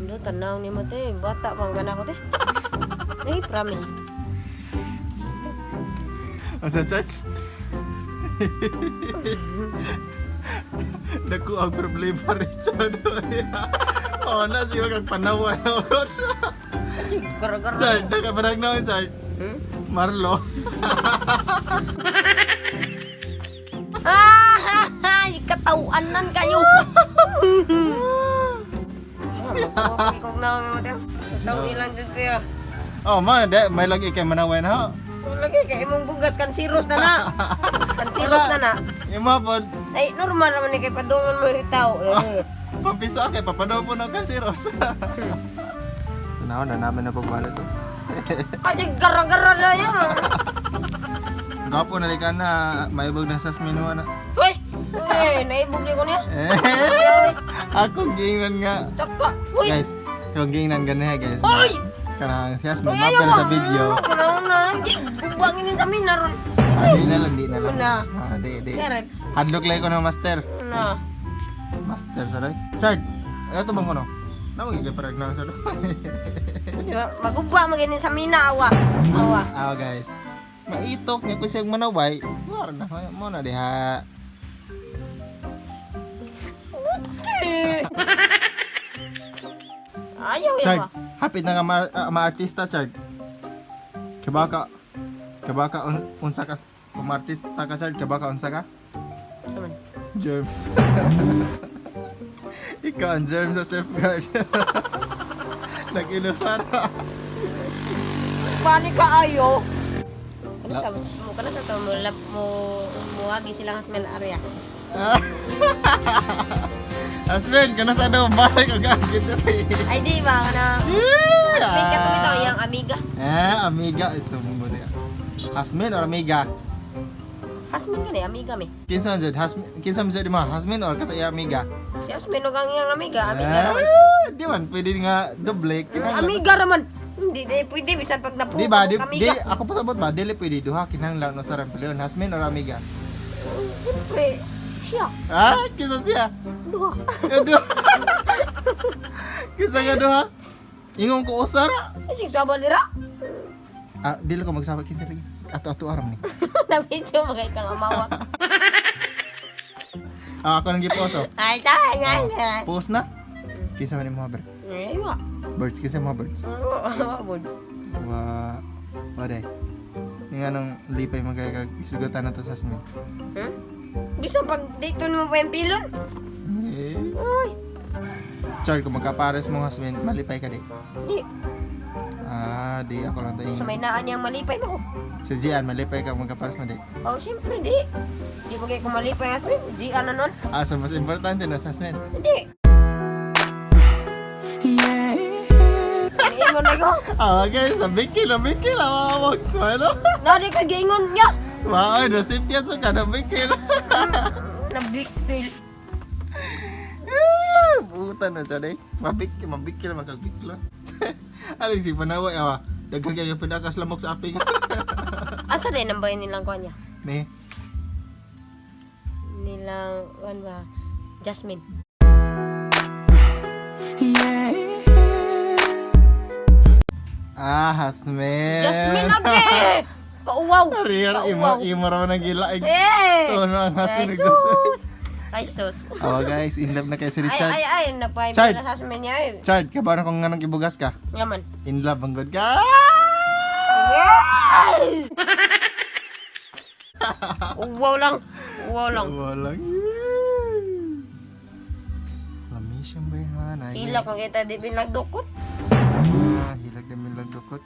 Ano, tanaw ni mo te. Bata pa ang gana ko te. Ay, promise. Asa, Chard? Naku, ang problema, Richard. Oh, na siya kag panawa na. Kasi gara-gara. Chard, nakaparag na Chard. Hmm? Marlo. Ah, katawanan kayo. Ah, kog na mo te. Taw ilang jud kayo. Oh, man, di, may lagi kay manaway na ho. Lagi kay imong bugas kan siros na na. Kan siros na na. Ima po, Ay, normal naman ni kay padungon mo yung tao. pampisa kay papanaw po ng kasiros. Tanaw na namin na pagbalat to. Ay, gara-gara na yun. Gapo na ka na, maibog na sa minuwa na. Hoy! Uy, naibog ni ko niya. Eh, akong giingnan nga. Taka! Uy! Guys, akong giingnan ganun guys. Hoy! Kanang si Asmin, Uy, mapel ayaw sa video. Kanang na, di, gubangin yun sa amin na ron. Ah, di na lang, di na lang. Na. Ah, di, di. Kaya, Hadlok lang ko ng master. na. Master, sorry. Chard, ito bang kuno? Namu gigay parag na sa Di ba? Maguba maginin sa mina, awa. Awa. Ah, guys. Maitok niya ko siyang manaway. War na, mo na diha. Buti! Ayaw yan Chard, ba? hapit na nga ma-artista, Chard. Kabaka, kabaka unsa ka, kung ma-artista ka, Chard, kabaka unsa ka? Saman. Germs. Ikaw ang germs sa safeguard. Nag-ilusara. Paano ka ayo? Ano sa mo kana sa to mo mo muagi sila husband area. Asmin, kana sa daw balay ko gagit. Ay di ba kana husband ka to bitaw yang amiga. Eh, amiga sumbo diya. Hasmin or amiga? Husband ka ni amiga mi. Kinsa man jud? Hasmin, kinsa man jud mo? Hasmin or katay amiga? Si husband og ang iyang amiga, amiga raman. Eh, di man pwede nga doble. Kinahanglan- Amiga raman. Hindi di pwede bisan pag naputo Di ba? Di, og di, amiga. ako pasabot ba? Dili pwede duha kinahanglan no sa rampiyon. Hasmin or amiga? Siyempre, siya. Ah, kinsa siya? Duha. Nga duha. Kinsa nga duha? Ingon ko usara. Ay, sige, sabal dira. Ah, dili ko magsabot kinsa lagi. Ato-ato aram ni. Nabidyo mga ikang amawa. Ah, ako nang giposo. Ay, tayo nga nga. Post na. Kinsa man imong bird? Ay, wa. Birds kinsa imong birds? Wa, bod. Wa wa day. Nga nang lipay man kay kag isugotan na to sa Asmin. Hmm? Bisa pag dito mo pa yung pilon? Eh. Uy, Char, kung magkapares mo husband, malipay ka di. di. Ah, di ako lang tayo. Sa may naan niyang malipay mo ko. Sa Gian, malipay ka kung magkapares mo di. Oh, siyempre, di. Di ba kayo kung malipay, husband? Di, ano nun? Ah, so mas importante na sa husband. Hindi. Ingon na ko. Ah, okay, sa bikil, na bikil, ah, wag smile. Na, di ka giingon niya. Wow, nasipyan sa ka na bikil. Nabiktil. Eh, Puta na siya day. Mabikil, mabikil, magkagbiklo. Ano si panawa, awa. Daghan kayo pinakas lamok sa aping. Asa din ang bayan nilang kuha niya? Ni, Nilang, ano ba? Jasmine. Ah, Hasmin. Jasmine age! Kauwaw! Ariel, imo, Kauwaw! imo raw nang gilaig. Eh! Tuno ang Hasmin Ay, nag Jasmine. sus! Ay, sus! Oh, guys, in love na kayo si Ay, Richard. ay, ay, nagpahimbing Chard. na sa Jasmine niya eh. Chard, kabano kung nga nang ibugas ka? Ngaman. In love ang good ka. Uwaw lang. Uwaw lang. Walang. Lami siyang bayhan. Ay, Hilak makita di pinagdukot. Ah, hilag na minlag dukot.